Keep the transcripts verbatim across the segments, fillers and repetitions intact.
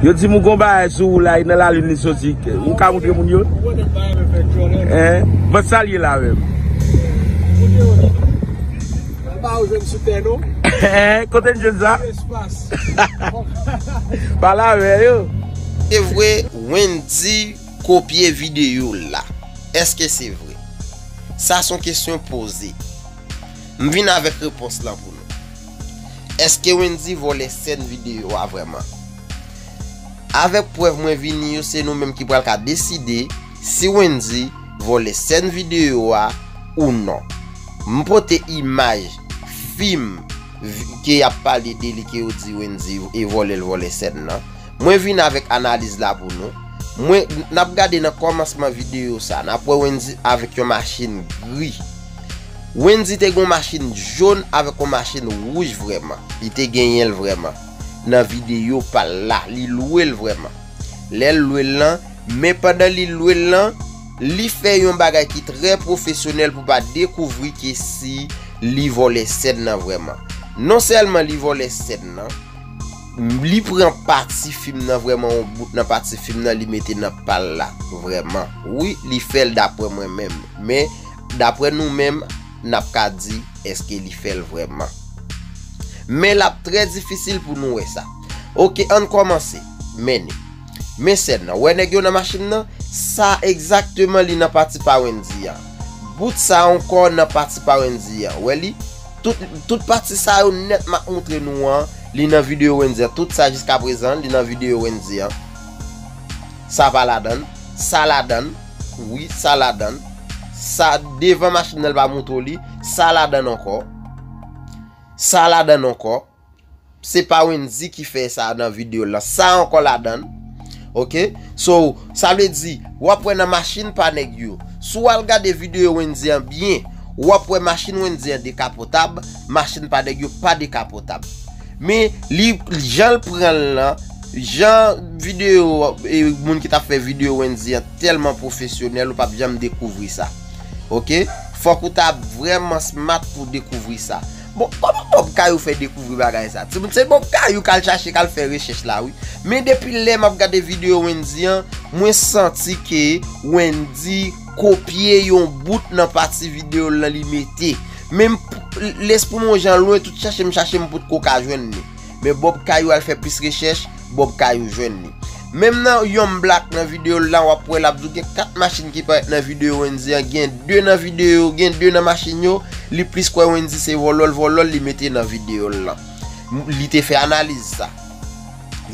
Yo di m ou gon bagay sou ou la, nan lalin li soti. Ou ka montre moun yo? Hein? Ban salye la menm. Ba ou jwenn sou tè non. Hein? Kote n jwenn sa? Espas. Pale avè yo. Se vre, Wendy kopye videyo la. Èske se vre? Sa se yon kesyon poze. M vin avèk repons lan pou nou. Èske Wendy vòlè sèn videyo a vrèman? Avèk prèv mwen vini yo, se nou menm ki pral ka deside si Wendy vòlè sèn videyo a ou non. M pote imaj fim vi- ke y ap pale de li, ke yo di Wendy e vòlè l vòlè sèn nan. Mwen vin avèk analiz la pou nou. Mwen, n ap gade nan kòmansman videyo sa, n ap wè Wendy avèk yon machin gri. Wendy te gen yon machin jòn avèk yon machin wouj vrèman. Li te genyen l vrèman. Nan videyo pa l la, li lwe l vrèman. Lè l lwe l lan, men pandan li lwe l lan, li fè yon bagay ki trè pwofesyonèl pou pa dekouvri ke si li vòlè sèn nan vrèman. Non sèlman li vòlè sèn nan, li pran pati fim nan vrèman, yon bout nan pati fim nan, li mete nan pa l la vrèman. Wi, li fè l daprè mwen menm. Men, daprè nou menm, n ap ka di èske li fè l vrèman. Men l ap trè difisil pou nou wè sa. Oke, ann kòmanse. Mennen. Men sèn nan. Wè nèg yo nan machin nan? Sa egzakteman li nan pati pa Wendy an. Bout sa ankò nan pati pa Wendy an. Wè li? Tout, tout pati sa yo nèt m ap moutre nou an, li nan videyo Wendy an. Tout sa jiska prezan, li nan videyo Wendy an. Sa pa ladan l. Sa ladan l. Wi, sa ladan l. Sa devan machin nan, l pa moutre w li. Sa ladan l ankò. Sa ladan l ankò. Se pa Wendy ki fè sa nan videyo l lan. Sa ankò ladan l. Oke? So, sa vle di, w ap wè nan machin pa nèg yo. Si w al gade videyo Wendy an byen, w ap wè machin Wendy an dekapotab, machin pa nèg yo pa dekapotab. Men, li, jan l pran l lan, jan videyo, e, moun ki t ap fè videyo Wendy an tèlman pwofesyonèl, ou p ap janm dekouvri sa. Oke? Fòk ou ta vrèman smart pou dekouvri sa. Bon, kòman Bob Kayou fè dekouvri bagay sa? Timoun, se Bob Kayou k al chache, k al fè rechèch la, wi. Men depi lè m ap gade videyo Wendy an, mwen santi ke Wendy kopye yon bout nan pati videyo l lan li mete. Men m p-, lespri m yon jan lwen, tout chache m chache m potko ka jwenn li. Men Bob Kayou al fè plis rechèch, Bob Kayou jwenn li. Menm nan Young Black nan videyo l la, w ap wè l ap di w gen kat machin ki parèt nan videyo Wendy an, gen de nan videyo, gen de nan machin yo, li plis kwè Wendy se vòlò l vòlò l, li mete nan videyo l lan. M-, li te fè analiz sa.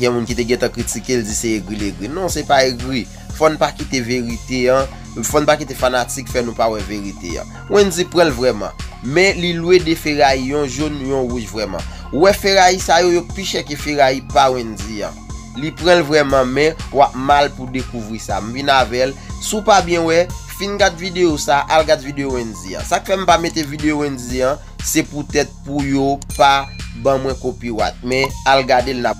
Gen moun ki te gentan kritike l, di se egri l egri. Non, se pa egri. Fò n pa kite verite an, fò n pa kite fanatik fè nou pa wè verite an. Wendy pran l vrèman, men li lwe de ferayi, yon jòn, yon wouj vrèman. Ou wè ferayi sa yo, yo pi chè ke ferayi pa Wendy an. Li pran l vrèman, men w ap mal pou dekouvri sa. M vin avè l. Si w pa byen wè, fin gad videyo sa, al gad videyo Wendy an. Sa k fè m pa mete videyo Wendy an, se poutèt pou yo pa ban mwen copyright. Men al gade l, n ap